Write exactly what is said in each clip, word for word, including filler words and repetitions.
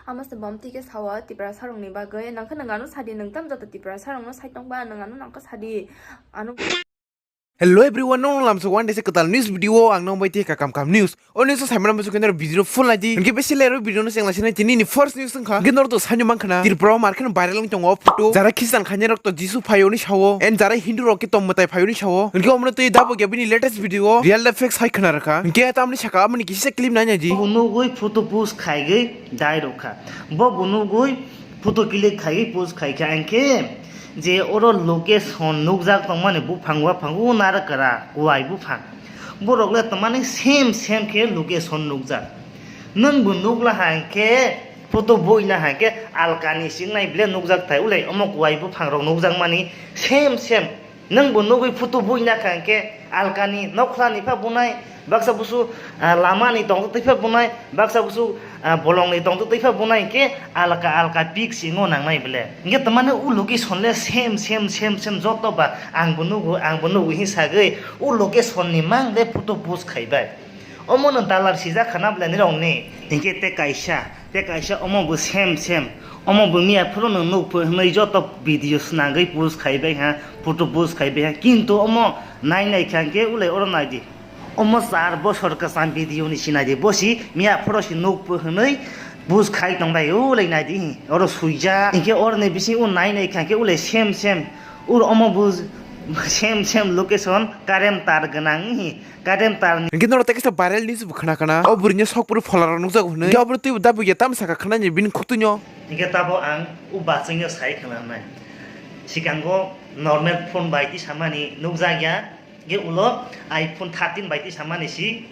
Amo se bom tike sao Tiprasa rokni bagwi. Nangkhe nang ano sadi, nang tam joto Tiprasa rokno sai tongba, nang ano nangkhe sadi. Ano Hello everyone, nong lamsa one day se kwtal news video ang nong bai tike kam kam news. O news o saimano muchung khe video full naidi. Hwnkhe besi lero video no chengla sinai tini ni first news wngkha. Hwnkhe norok to saimano mankha na Tripura o market viral wng tongo photo. Jara Christian khainai rok to Jisu phaio ni sao. And jara Hindu rok khe tong mwtai phaio ni sao. Hwnkhe omono twi dabo khe bini latest video o real life facts hai khna rwkha. Hwnkhe tamni saka amoni kisa clip nai naidi. Bo nugwi photo post khaigwi dai rwkha. Bo bo nugwi photo click khaigwi post khaikha hwnkhe je oro location nukjak tongmani buphang waphang o narakara kuai buphang. Borok le tongmani same same khe location nukjak. Nwng bo nukla hai khe photo boina hai khe alkani singnai ble nukjak thai ulai omo kuai buphang rok nukjakmani same same. Nwng bo nugwi photo boina kha hwnkhe alkani nokhlani pha bunai, baksa busu, ah, lamani tongtwtwi pha bunai, baksa busu, ah, bolongni tongtwtwi pha bunai hwnkhe alka alka pic singo nangnai ble. Hwnkhe tamani o location le same same same same joto ba ang bo nugo, ang bo nugo hin sagwi o location ni mang le photo post khaibai. Omo no dalar sijak khana ble nirok ni. Hwnkhe te kaisa, te kaisa omo bo same same. Omo bo miya phuru no nuk pho hwnwi joto video swnangwi post khaibai ha, photo post khaibai ha. Kintu omo nai nai kha hwnkhe ulai oro nai di. Omo char bosor kwcham video ni sinai di. Bosi miya phuru si nuk pho hwnwi post khai tongbai ulai nai di. Oro suijak. Hwnkhe oro ni bising o nai nai kha hwnkhe ulai same same. Ur omo bo same same location current tar gwnang hi. Current tar ni. Hwnkhe norok tei kaisa viral news bo khna khna. O bwrwini sok phuru phola rok nukjago hwnwi. Hwnkhe obo twi bo dabo ya tamo saka khna ni bini khuktuino. Hwnkhe tabo ang o bachwino sai khna nai. Sikango normal phone bai twi samani nukjak ya. Hwnkhe ulo iPhone thirteen bai twi samani si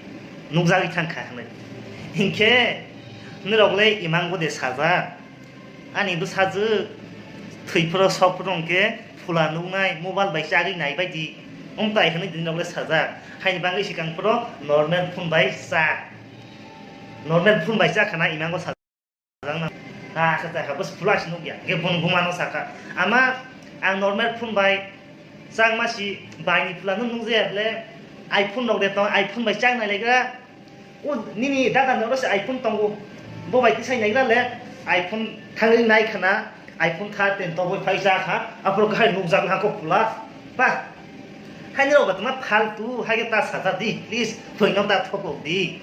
nukjagwi thang kha hwnwi. Hwnkhe norok le imang bo de sajak. Ani bwsajwk thwi phuru sok phuru hwnkhe phula nuknai mobile bai chagwi nai bai di. Wng tai hwnwi tini rok le sajak. Haini bagwi swkang phuru normal phone bai cha. Normal phone bai cha khana imango sajak na. Ha kha cha kha bwswk phula se nukya. Hwnkhe bun buma no sakha. Ama ang normal phone bai changma si bai ni phula no nukjaya ble iPhone rok de tong iPhone bai chang nai legra. O nini dada ni oro se iPhone tongo. Bo bai tisai naigra le iPhone thangwi nai khana iPhone thirteen toboi phai cha kha. Aphuru kahai nukjak na kok pula. Ba. Haini rok batma faltu hai ta saja di please. Thoi no ta thokok di.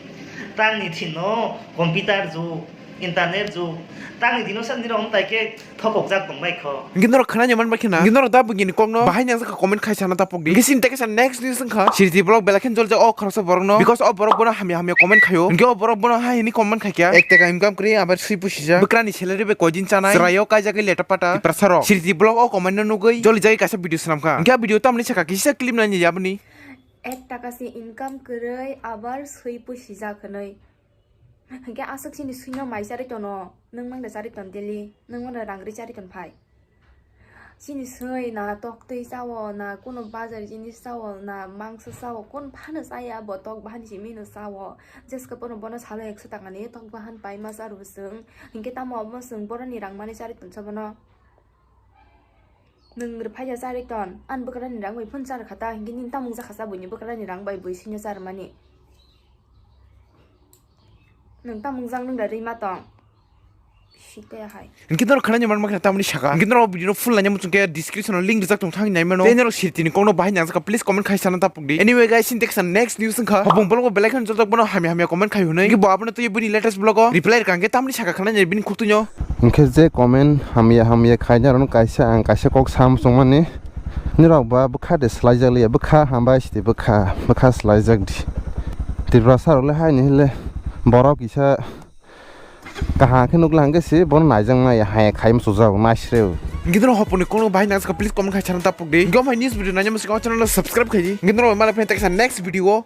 Tang ni thino computer ju internet ju. Tang ni dino sa ni rok tai ke thokokjak tongbai kho. Hwnkhe norok khwnani manbai kheno. Hwnkhe norok da bwgini kokno bahai nangjakha comment khai sana tapokdi. Hwnkhe chini tei kaisa next news wngkha. Siriti vlog belai kheno joljak o khoroksa borokno. Because o borok bono hamya hamya comment khaio. Hwnkhe o borok bono hai hwnwi comment khaikha. Ek taka income kwrwi abar swi pusijak. Bwkrani salary bai koidin chanai. Chwraio kaijagwi leta pata. Tiprasarok. Siriti vlog o comment no nugwi jolijagwi kaisa video swnamkha. Hwnkhe a video tamni sakha kisa clip naini aboni. Ek taka se income kwrwi abar swi pusijak hwnwi. Hwnkhe aswk chini swino mai charwi tono, nwng mangda charwi ton daily, nwng mangda rang ri charwi ton phai. Chini swi na tok twi chao, na kuno bazar jinis chao, na mangsa chao, kun phano chaya bo tok bahan simi no chao. Jeska pono bono salo ekso taka ni tok bahan pai ma charo chwng. Hwnkhe tamo obo chwng boroni rang mani charwi tonsa bono. Nwng rwphaija charwi ton, ani bwkrani rang bai phano charwkha ta, hwnkhe nini tamo wngjakha cha buini bwkrani rang bai bui swino charwmani. Nwng tamo wngjak nwng da rwi ma tong. Sitaya hai. Hwnkhe norok khwnani manma khe tamoni saka. Hwnkhe norok video no full naina muchung khe description o link rijak tong thang nai mano. Tei norok sirtini kokno bahai nangjakha please comment khai sana tapokdi. Anyway guys, chini tei kaisa next news wngkha. Hopung vlog o belai kheno jotok bono hamya hamya comment khai hwnwi. Hwnkhe bo abono twi bini latest vlog o reply rwkha hwnkhe tamoni saka khwnani bini khuktuino. Hwnkhe je comment hamya hamya khaina rokno kaisa ang kaisa kok sam chongmani. Nirok ba bwkha de swlaijak liya, bwkha hambai sidi bwkha, bwkha swlaijak di. Tiprasa rok le haini hile borok kisa kaham khe nukla hwnkhe se bono naijak maya hai khai muchujak naisreo. Hwnkhe norok hoponi kokno bahai nangjakha please comment khai sana tapokdi. Hwnkhe omo hai news video naina muchung khe o channel no subscribe khaidi. Hwnkhe norok malai phai tei kaisa next video o.